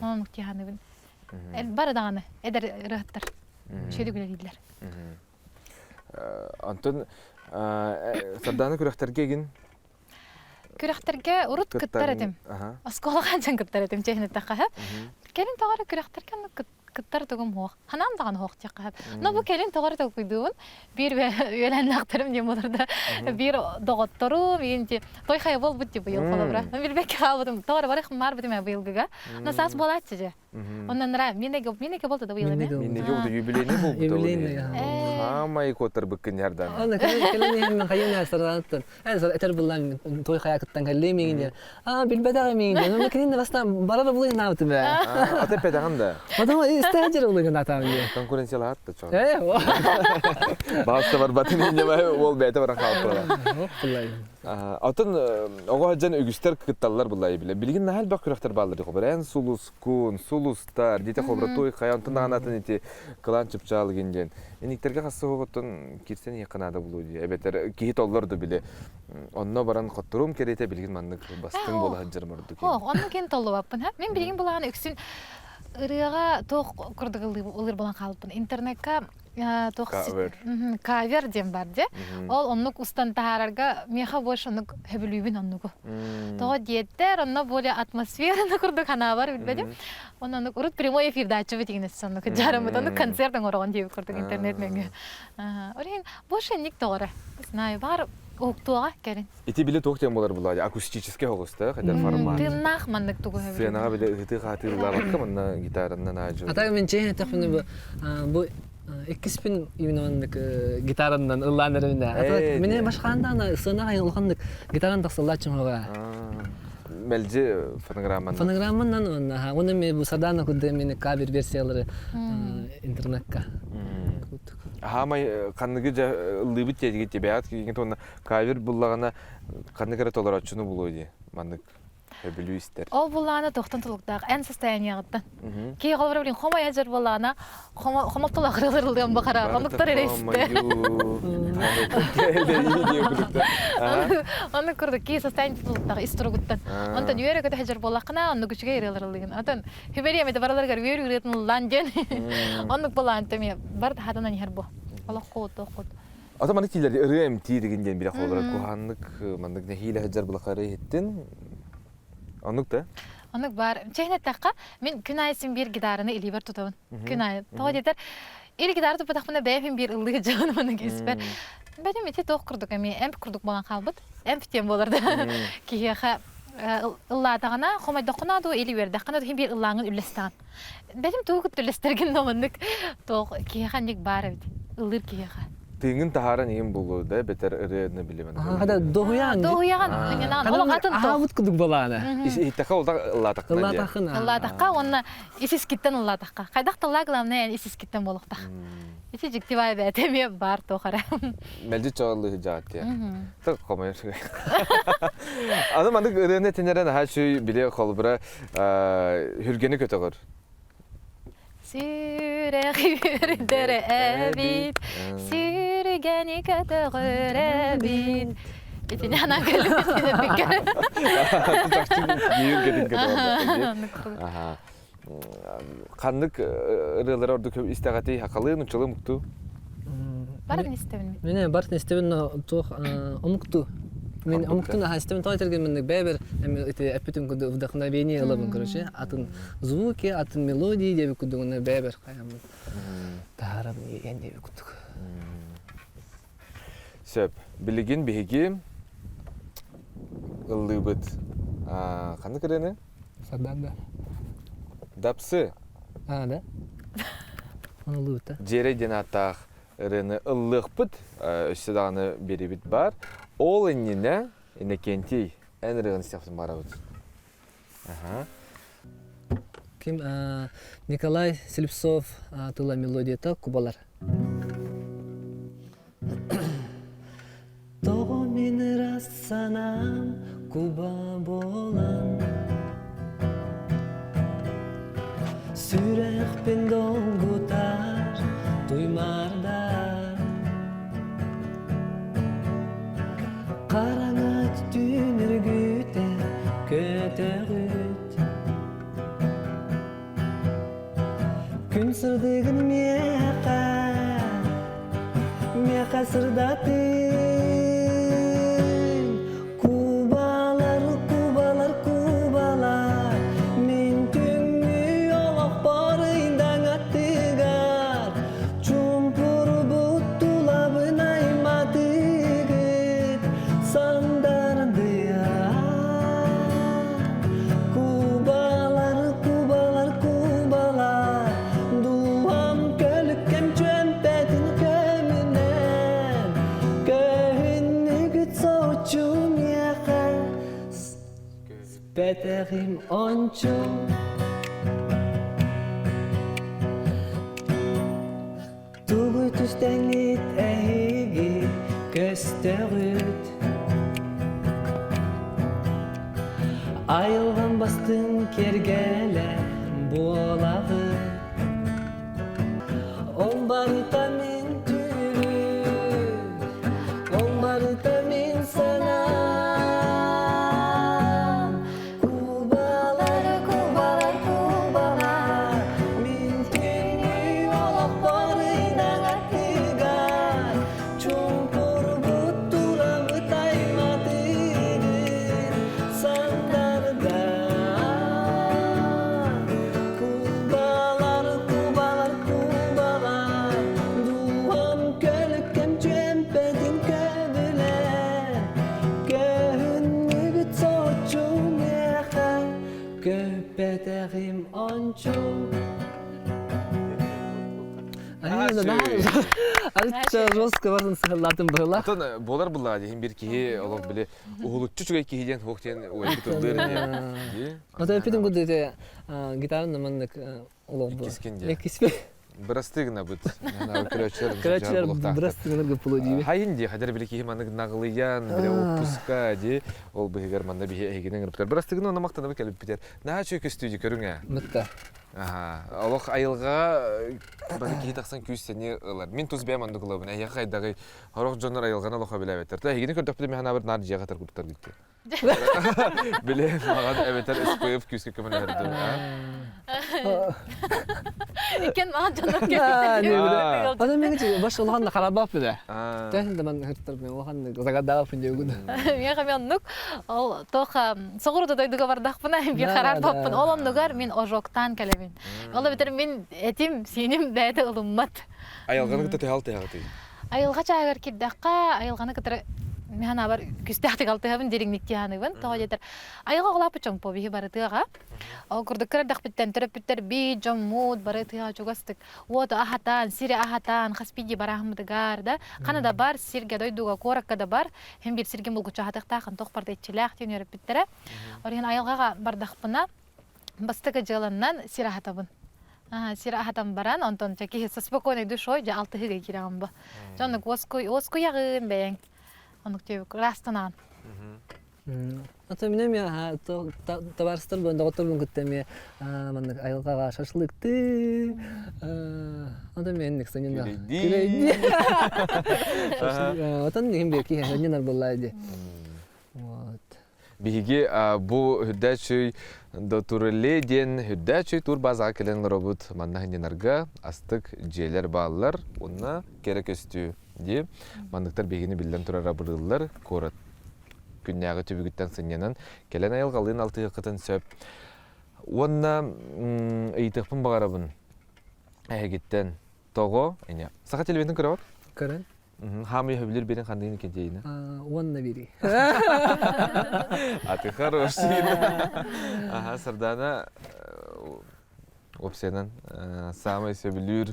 оннук дии бары даҕаны эдэр ырыаһыттар үчүгэйдик үлэлииллэр Онтон Сардаана күрэхтэргэ игин Күрэхтэргэ урут кыттар этим. Оскуолаҕа дьон кыттар этим чэһин эттэххэ. Кэлин тоҕо эрэ күрэхтэргэ кыттар тугум суох. Ханаан даҕаны суох диэххэ. Но бу кэлин тоҕо эрэ толкуйдуубун. Биир үөлээннээхтэрим диэн буолар да биир доҕотторум иин той хайа буолбут ти быйыл холобура. Билбэккэ хаалбытым. Тоҕо эрэ барых маар бутум быйылгыга. Но саас буолааччы же. Онон ра минеге минеге болду да быйыл эме. Минеге болду юбилейный болбута. Юбилейный. Хамай котор быккын ярдан. Аны кэлэн иһэн хайын сарааттан. Эн этер буллан той хаякыттан кэллей миңин дер. А билбедеҕе миңин дер. Мен кинин бастан барара булын наабытым бе. Ата педаган да. Потом истәжер улыгын атам дии. Конкуренциялаат да чоң. Э. Бааста барбатын иннеме ол бэйэтэ баран хаалпыла. Хоп Атын оҕо дьон үгүстэр кытталлар буллай биле. Билигин наһаа элбэх күрэхтэр бааллар дии хобар. Эн сулускун, сулустар, дите хобра той хайа онтон даҕанатын ити кылаан чыпчаалыгын диэн. Иниктэргэ хасса оҕоттон кирсэн иһиэххэ наада булуу дии. Эбэтэр киһи толлор да биле. Онно баран хотторум кэриэтэ билигин маннык бастыҥ буола сылдьарым ордук. Ох, онно кин толлубаппын. Мин билигин булаҕын үксүн ырыаҕа туох курдук ылыыр буолан хаалбыппын. Интернекка туох Кавер. Кавер диэн бар дии. Ол оннук устан таһаарарга миэхэ больше оннук сөбүлүүбүн оннугу. Тоҕо диэттэр, онно более атмосфераны курдук ханаабар билбэтим. Оннук урут прямой эфирдааччыбыт игинэс оннук жарымыт оннук концерт оҥороҕун диэбит курдук интернет нөҥүө. Ол иһин больше инник тоҕоро. Знаю, баар уһуктуоҕа кэлин. Ити били туох диэн буолар булаа акустический оҕуста хотя формат. Тыыннаах маннык тугу Сценаҕа били ыһытыы-хаатыы ыллаабакка манна гитараннан аадьы. А так мен чэйин эттэхпинэ бу бу иккиспин именно маннык гитараннан ыллаан эрэминэ. А мине башкаандаана сценаҕа улаханнык гитаран тахсыллааччым хоға. Мэлдьи фонограмманан. Фонограмманан уонна уонна мен бу Сардана курдук мени кавер версиялары интернетка. Хаамай ханныгы дьэ ыллыыбыт диэтигит тибэҕит кигин уонна кавер буллаҕына ханнык эрэ толорооччуну булуо дии маннык өбүлүү истэр. Ол буллаҕына тохтон тулуктаах эн состояниеҕыттан. Киһи холобура билин хомойа дьэр буоллаҕына хомолтол ырылыан баҕара онуктар эрэ истэ. Оннук курдук киһи состояние тулуктаах ис туругуттан. Онтон үөрэ көтө дьэр буоллаххына оннук үчүгэй ырыалар ыллыгын. Отон хүбэри эмэтэ бараларыгар үөр ырыатын ыллаан диэн. Оннук буолаан тэмиэ бар хатанан иһэр бу. Олох куут кут. Ата маннык тиилэр ырыа эмтиир деген диэн билэ холобура куһааннык маннык нэһиилэ сылдьар былахары иһиттин оннук да Оннук бар. Чэһин эттэххэ, мин күн аайы син биир гитараны илиибэр тутабын. Күн аайы. Тоҕо диэтэр, или гитара туппатахпына бэйэм биир ыллыы дьон маннык испэр. Бэтим ити туох курдук эмиэ эмп курдук буолан хаалбыт. Эмп диэн буолар да. Киһиэхэ ыллаатаҕына, хомойдоххуна дуу или үөрдэххинэ дуу биир ыллааҥҥын үллэстэҕин. Бэтим тугу кытта үллэстэргин да маннык туох киһиэхэ инник баар эбит. Ыллыыр киһиэхэ. Тыыҥын таһааран иһин буолуо да бэтэр ырыаны билимэн. Хада доһуйаан. Доһуйаан ханьанаан олох атын туох. Аһаабыт кудук балаана. Иһиттэххэ ол ыллаатаххына. Ыллаатаххына. Ыллаатахха уонна ис-искиттэн ыллаатахха. Хайдах тыллаа главное эн ис-искиттэн буолуохтаах. Ити дьикти баай бэйэтэ эмиэ баар туох эрэ. Мэлдьи чоҕаллыы сылдьаҕыт диye. Так хомойор Аны маннык ырыаны этинэрэн аһаа үчүгэй били холобура хүргэни көтөҕөр. Сүрэх үөрдэр эбит, сүргэни көтөҕөр эбит. Итини анаан кэлбит Ханнык ырыалары ордук истэҕитий хахалыы нуччалыы муктуу? Барын истэбин. Мен барын истэбин туох омуктуу. Мен омуктун аха истэбин тоҕо этэрген маннык бэйбэр эми эппитим курдук вдохновение ылабын короче атын звуки атын мелодии диэбит курдук уонна бэйбэр хайаммын таһаарабын иэн диэбит курдук. Сөп. Билигин биһиги ыллыыбыт. Ханнык ырыаны? Сардаанда. Дапсы. А, да? Оны ыллыыбыт да? Дьиэрэй диэн ааттаах ырыаны ыллыахпыт. Өссө даҕаны биэрибит баар. Ол иннинэ Иннокентий, эн ырыаны истиэхпитин баҕарабыт. Ким Николай Слепцов тыла мелодията кубалар. Тоҕо мин ырас санаам куба буолан Сүрэхпин долгутар туймаардар Хараҥа түнүргүтэ көтөҕүт Күн сырдыгын миэхэ, миэхэ сырдатыҥ. Кубалар, кубалар, кубалар, мин түҥҥү олохпор ыйдаҥаттыгар Чумпурбут тулабын айматыгыт сандардыа. Кубалар, кубалар, кубалар, дууһам көлүккэм чүөмпэтин көмүнэн, көһүннүгүт соочу миэхэ, Бэтэҕим ончу Тугу түстэҥҥит эһиги көстөҕүт Айылҕам бастыҥ киэргэлэ буолаҕыт Ол барыта мин түүрүм, ол барыта мин санаам. Кубалар, кубалар, кубалар, мин түүнү олохпор ыйдаҥаттыгар, чуҥкурбут турабыт айматыгын сандарда. Кубалар, кубалар, кубалар, дууһам көлүккэм чүөмпэтин көбүлэр, көһүннүгүт соочу миэхэ, көппэтэҕим ончу. Арычча жестко барсын сыһыллаатын быһыла. Атын буолар буллаҕа диһин бир киһи олох били уһулуччу үчүгэй киһи диэн хуох диэн уойбут ыллыыр ини. Ото эппитим курдук ити гитаранна маннык олох Иккискин диэ. Иккиспин. Бырастыы гынабыт. Көрөөччүлэр Көрөөччүлэр бырастыы гынарга пулу диибит. Хайын дии, хадер били киһи маннык наҕылыйан, били отпуска дии, ол быһыгар манна биһи эһигини ыҥырыптар. Бырастыы гына онно махтанабыт кэлиппитер. Наһаа үчүгэй көстүү дии көрүҥ ээ. Мытта. Аха. Олох айылҕаҕа бары киһи тахсан күүс сэниэ ылар. Мин тус бэйэм оннук ылабын. Эһиэхэ хайдаҕый? Сорох дьоннор айылҕаны олохо билээбэттэр. Та эһигини көрдөхпүтүнэ мин санаабар наар дьиэҕэ тар курдуктар гиттэ. Били маҕан эбэтэр СПФ күүскэ көмөлөһөрдүм. Иккен маҕан дьоннор кэлбиттэр. Аны мен баш улахан харабаап биле. Тәһин да ман хыртар мен улахан загадаап диэгун. Миэхэ мен оннук ол тох соҕуруу дойдуга бардахпына бир хараар баппын. Ол оннугар мин ожоктаан кэлэбин. Ол эбэтэр мин этим, сииним бэйэтэ ылыммат. Айылҕаны кытта төһө алтыһаҕытый? Айылҕа чааһыгар киирдэххэ, айылҕаны кытары мин санаабар күстээхтик алтыһабын, дириҥник тиһааныбын. Тоҕо диэтэр, айылҕа оҕолооппут чомпо биһи бары тыаҕа. Ол курдук кыра эрдэхпиттэн төрөппүттэр биир дьоммут бары тыаҕа чугастык уоту аһатан, сири аһатан, хас биирдии барааһыммытыгар да, хана да бар, сиргэ, дойдуга, куоракка да бар, һин биир сиргэ булгуччу аһатыахтаахын туох барыта иччилээх диэн үөрэппиттэрэ. Ол иһин айылҕаҕа бардахпына, бастакы дьыаланнан сир аһатабын. Сир аһатан баран, онтон дьэ киһи со спокойной душой дьэ алтыһыыга киирэҕин бу. Дьэ оннук уоскуй, уоскуйаҕын бэйэҥ. Оннук диэбик ыраастанаҕын. Ата мин эмиэ табаарыстар доҕотторбун кытта эмиэ маннык айылҕаҕа шашлыктыы ата мен инник саньына күлэйдии. Отон иһин бир киһи саньынар буоллаа дии. Биһиги бу үрдээчүй Дотурелли диэн үрдээчүй турбазаҕа кэлэн олоробут. Манна сынньанарга астык дьиэлэр бааллар уонна кэрэ көстүү дии. Манныктар биһигини биллэн турар абырыыллар. Куорат күннээҕи түбүгүттэн сынньанан кэлэн айылҕалыын алтыһыаххытын сөп. Уонна ыйытыахпын баҕарабын эһигиттэн тоҕо ини саха телевизорын көрөҕүт? Көрөн. Хаамый сөбүлүүр биэрин ханныгын иккинтиэйинэ? Уонна бири. А ты хороший. Ага, Сардана уопсайынан саамай сөбүлүүр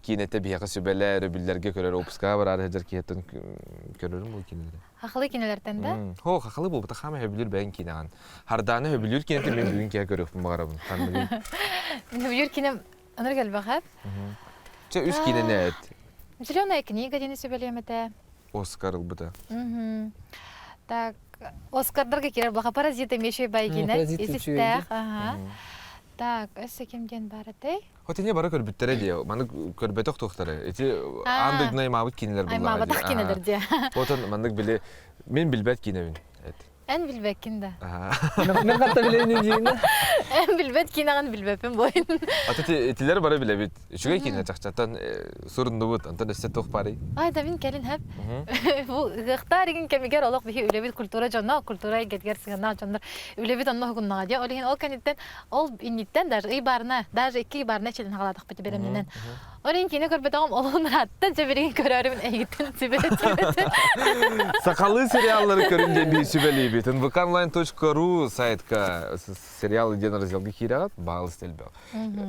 киинэтэ биһиэхэ сүбэлээ, өрөбүллэргэ көрөр опускаҕа бараары сылдьар киһиттэн көрөрүм бу киинэлэри. Хахалы кинилэртэн да? Хо, хахалы буолбута хаамай сөбүлүүр бэйэҥ киинэҕин. Хардааны сөбүлүүр киинэтин мен бүгүн киһи көрүөхпүн баҕарабын. Ханныгый? Мин сөбүлүүр кинем Ынырык элбэҕэ. Чэ, үс киинэни эт. Зеленая книга диэни сүбэлиэм этэ. Оскар ылбыта. Так, Оскардарга киирэр блаха паразит эмиэ байгина. Исистээх. Ага. Так, өссө ким диэн бар этэй? Хоть не бары көрбүттэрэ дии. Маны көрбөтөх туохтара. Ити аан дойдуну аймаабыт киинэлэр буллаҕа дии. Аймаабатах киинэлэр дии. Отон маннык били мин билбэт киинэбин. Эт. Эн билбэккин да. Мен хатта билейин диин. Эн билбэт киинэҕин билбэппин буойун. Ата итилер бары билэбит. Үчүгэй киинэ чахчаттан суруннубут. Онтон өссө туох барый? Ай да мин кэлин хэп. Бу ыһыахтаар игин кэмигэр олох биһи үлэбит культура дьоно, культура эйгэтигэр сыһыаннаах дьоннор үлэбит онно уһугуннаҕа дии. Ол иһин ол кэнниттэн ол инниттэн даже ый баарына, даже икки ый баарына эчилин хаҕалаатахпыт бэлэмнэнэн. Ол иһин киинэ көрбөтөҕүм олуһун ыраатта, дьэ билигин көрөөрүбүн эйигиттэн сүбэлэтибит. Сахалыы сериаллары көрүн диэн биир сүбэлиибит. nvkonline.ru сайтка сериал диэн разделга киирэҕит, баалыс элбэх.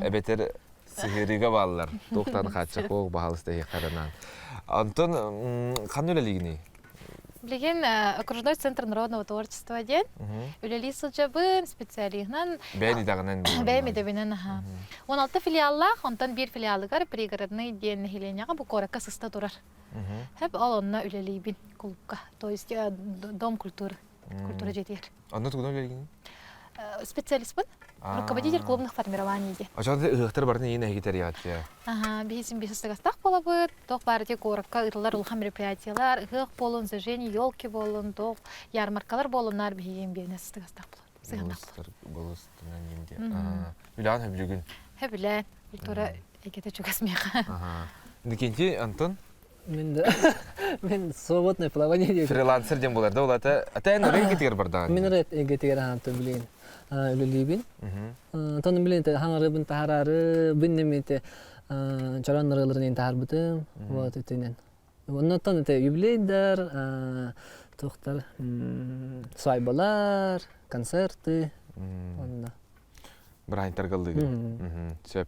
Эбэтэр сыһыарыыга бааллар. Туохтан хааччах баалыс тэһиэххэ Антон ханна үлэлиигиний? Билигин окружной центр народного творчества диэн үлэлии сылдьабын, специалиһынан. Бэйэн идэҕинэн. Бэйэм идэбинэн, аха. 16 филиаллаах, онтон биир филиалыгар пригородный диэн нэһилиэнньэҕэ бу куоракка сыста турар. Хэп ол онно үлэлиибин клубка, то есть дом культуры, культура дьиэтигэр. Онно тугунан үлэлиигин? Специалистпын. Руководитель клубных формирований диэн. Очоҕо ыһыахтар барытын иин эһиги тэрийэҕит Аха, биһисин биһистыгастаах буолабыт. Туох баар ити куоракка ыытыллар улахан мероприятиялар, ыһыах буолун, зажжение елки буолун, туох ярмаркалар буолуннар биһиги биэнэ сыстыгастаах буолабыт. Сыһыаннаах буолабыт. Болустунан диэн. Үлэҕин хөбүлүгүн? Хөбүлээн. Культура эйгэтэ чугас миэхэ. Никинти Антон? Мен да мен свободное плавание диэн. Фрилансер диэн буолар да улата. Ата эн ырыа эйгэтигэр бардаҕын. Мин ырыа эйгэтигэр аһаантын билигин үлэлиибин. Онтон билигин хаҥарыбын таһараары бин немете чорон ырыаларын таһарбытым. Вот итинэн. Оннотон это юбилейдар, туохтар, свадьбалар, концерты. Онно. Бырааһынньыктарга ыллыыгын. Сөп.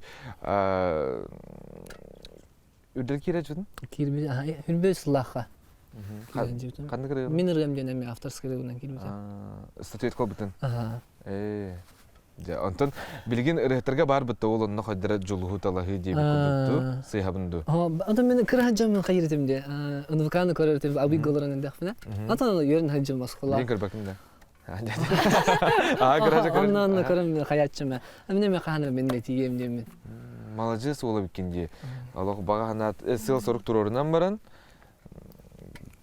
Үрдэл киирэ дьон? Киирбит, хүрбэ сыллаахха. Ханнык ырыа? Мин ырыам диэн эмиэ авторскай ырыабынан киирбитэ. Статуэтка ылбытын? Ээ. Дьэ, онтон билигин ырыаһыттарга баар бытта ол онно хойдара дьулуһу талаһыы диэбит курдукту сыыһабын дуу? Онтон мен кыра сылдьаммын хайыр этим де. НВК-ны көрөр этим, абый голорон эндэхпинэ. Онтон үөрэн сылдьам оскуола. Билигин көрбөкүн да. Онно онно көрөн хайааччым. Мин эме хаһан мен этием диэммин. Маладьыас уола биккин дии. Олох баҕа санаат сыал-сорук туруорунан баран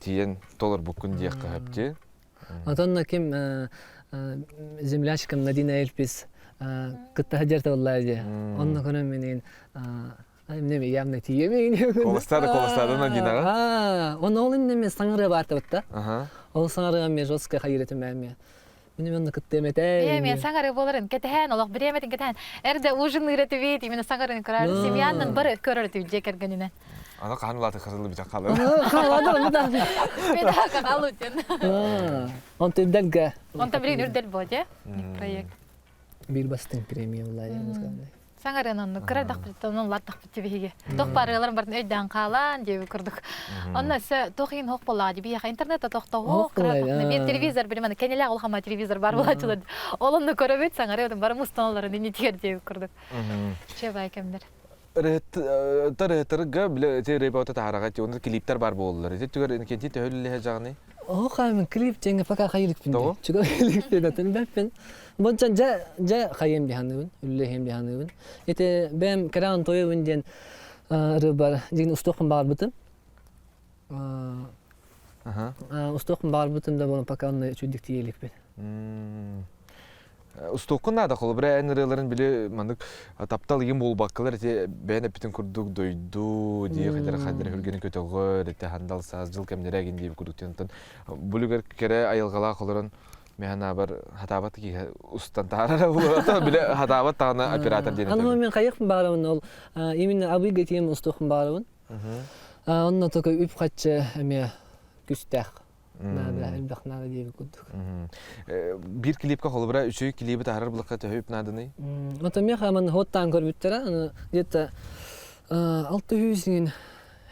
тиийэн толорбуккун диэххэ сөп дии. Отонно ким землячкам Надина Эльпис кытта сылдьар табыллаа дии. Онно көрөн минин Эмне явно тиийемин. Колостада колостада Надинаҕа. Оны ол иннеме саҥарыа баартабытта. Ол саҥарыа мен жестко хайырытым эми. Мин онно кыттыам этэ. Мен саҥарыы буоларын кэтэһэн, олох бириэмэтин кэтэһэн. Эрдэ ужин ыыратыбыт, именно саҥарын көрөр. Семьяннан бары көрөр этибит дьиэ кэргэнинэн. Аны хаһан улааты хасылы бүтэ халыр. Халады бу да. Мен халу ден. Он түрдэлгэ. Онта билигин үрдэл бо де проект. Биир бастыҥ премия булла Саҥарыан оннук кыра эрдэхпититтэн онон улааттахпыт биһиги. Туох баарыаларын барын өйдөөн хаалан диэби курдук. Онно өссө туох иһин хоох буоллаҕа дии биһиэхэ интернет тохтоһуох кыра биир телевизор билим кэнилээх улахан телевизор бар буолааччылар. Ол онно көрөбүт саҥарыа бары мустаналларын иннитигэр диэби курдук. Чебай кэмнэр. Ырыһыттарга биле ити рэп таһараҕа ти онно клиптер бар буоллар. Ити түгэр кенти төһөллөһө жаҕыный? Оо хаамын клип дьэҥэ пока хайырыкпын дии. Чуга клип диэн бэппин. Бончан дьэ дьэ хайыам диһаныыбын, үллэһиэм диһаныыбын. Ити бэм кэрэҕин тойобун диэн ырыбар дьигин устуохпун баҕарбытым. Устуохпун баҕарбытым да буолан пока онно үчүгдүк тиийэ иликпин. Устуоххун наада, холобура эн ырыаларын били маннык таптал игин буолбаккалар ити бэйэн эппитин курдук дойду дии хайдара хайдара хүргэни көтөҕөр ити хандал саас дьыл кэмнэрэ эгин диэбит курдук онтон булугар кэрэ айылҕалаах олорон миһан абар хатаабат киһи устан таһаарара буолуо биле хатаабат таҕана оператор диэн Аны мен хайыахпын баарабын ол именно абыйга тиийэн устуохпун баарабын. Онно только үп хаччы эмиэ күстээх. Наада, элбэх наада диэбит курдук. Биир клипка холобура үчүгэй клиби таһаарар булакка төһө үп нааданый? Ото миэхэ ман хоттаан көрбүттэрэ, где-то 600 иҥин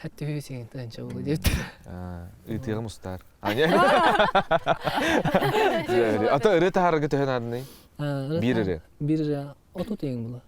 700 иҥин тыһыынча буолуо диэбиттэрэ. Ыытыаҕым устаар. Ато ырыа таһаарарга төһө нааданый? Биир ырыа. Биир ырыа 30 иҥин буолуо.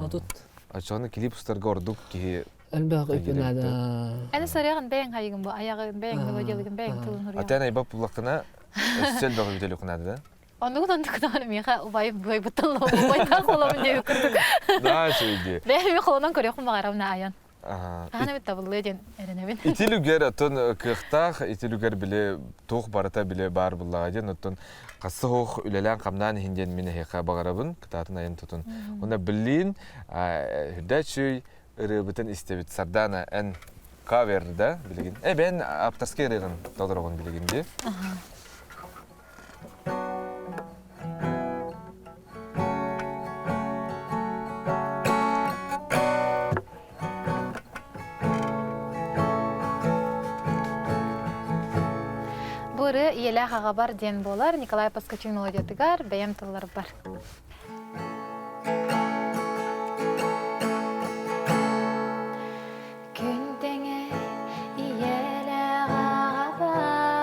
30. Оччоҕуна клип устарга ордук киһи Элбэх үп наада. Эн сарыаҕын бэйэҥ хайыгын бу аяҕын бэйэҥ мелодиялыгын бэйэҥ тылын уруйаҕын. Атен айбап буллаххына өссө элбэх үтэлүк наада да? Оннугун оннук даҕаны миэхэ убайым быайбыттан убайдаах холобун диэбит курдук. Да, үчүгэй. Бэйэм холонон көрүөхпүн баҕарабын айан. Хаһан эбит табыллыа диэн эрэнэбин. Итилүгэр оттон кыахтаах, итилүгэр били туох барыта били баар буллаҕа диэн оттон хасса суох үлэлээн-хамнаан иһин диэн мин эһиэхэ баҕарабын, кытаатын айан тутун. Уонна билиин үрдээччүй ырыабытын истэбит. Сардаана, эн кавер да билигин? Э, бэйэн авторский ырыаҕын толороҕун билигин дии. Бу ырыа ийэлээх аҕабар диэн буолар Николай Поскачин мелодиятыгар бэйэм тылларбар. Күн тэҥэ ийэлээх аҕабар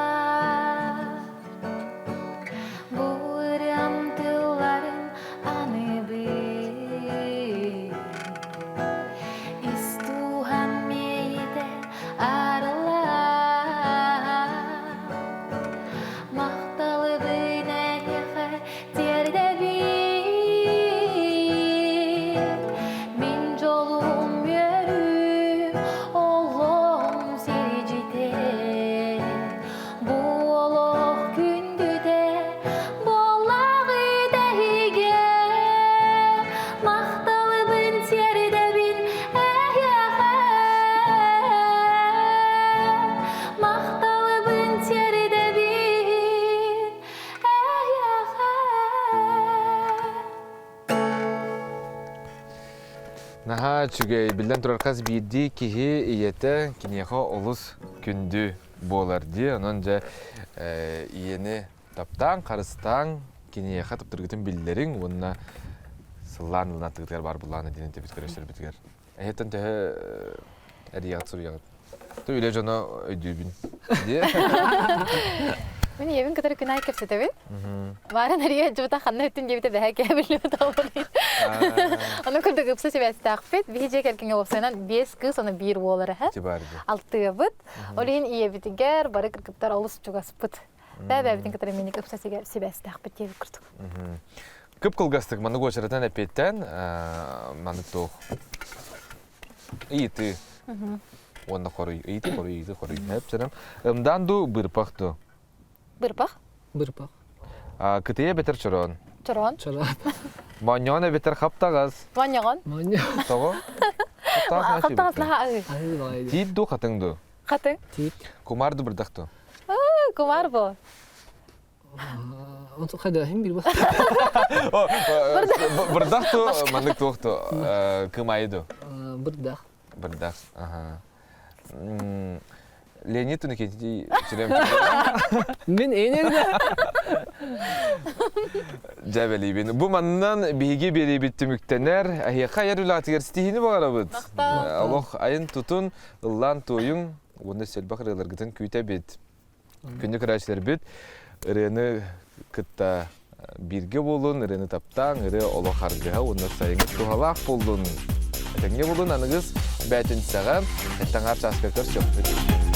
Бу ырыам тылларын аныбын Ис дууһам мэйитэ арыллар Махталыбын эйиэхэ тиэрдэбин Мин дьолум үөрүүм олоҕум сирдьитэ Бу олох күндүтэ буоллаҕыт эһигэ Махталыбын тиэрдэбин эһиэхэ Махталыбын тиэрдэбин Наһаа үчүгэй, биллэн турар хас биирдии киһи ийэтэ киниэхэ олус күндү буолар дии. Онон дьэ ийэни таптааҥ, харыстааҥ, киниэхэ таптыргытын биллэриҥ уонна сыллаан ылынаттыгытыгар баар буллаана диэн этэбит көрөсөрбүтүгэр. Эһиттэн төһө эрийэҕит суруйаҕыт? Ту үлэ дьоно өйдүүбүн. Мин ийэбин кытары күн аайы кэпсэтэбин. Баарын эрийэ дьыбыта ханна өттүн диэбитэ бэһэ кэбиллибит олорун. Ону курдук ыпса сибээстээхпит. Биһи дьиэ кэргэҥҥэ уопсайынан биэс кыыс, ону биир уол эрэ. Алтыабыт. Ол иһин ийэбитигэр бары кыргыттар олус чугаспыт. Бэйэ-бэйэбитин кытары миник ыпса сибээстээхпит диэбит курдук. Кып-кылгастык маннык уочаратынан эппиэттээн маннык туох ыйытыы уонна хоруй ыйытыы хоруй ыйытыы хоруй эп Ымдаан дуу бырпах дуу Бырпах. Бырпах. Кытыйа бэтэр чороон. Чороон. Чороон. Монньоҕон эбэтэр хаптаҕас. Монньоҕон. Монньоҕон. Тоҕо? Хаптаҕас наһаа аһыы. Тиит дуу хатыҥ дуу? Хатыҥ. Тиит. Кумаар дуу бырдах дуу? Кумаар бу. Онтон хайда иһин билбэт. Бырдах ту маннык туох ту кымайы ду? Бырдах. Бырдах. Аха. Леонид Тунукетий сүрем Мин энерде. Дьэбэлиибин. Бу маннан биһиги биэриибит түмүктэнэр. Эһиэхэ айар үлэҕитигэр ситиһиини баҕарабыт. Олох айын тутун, ыллаан туойуҥ уонна сэлбэх ырыаларгытын күүтэбит. Күндү көрөөччүлэрбит, ырыаны кытта бииргэ буолун, ырыаны таптааҥ, ырыа олох аргыһа уонна сайыҥҥы туһалаах буоллун. Этэҥҥэ буолун, аныгыс бээтинсэҕэ, эттэн чааска көрсүөхпүт.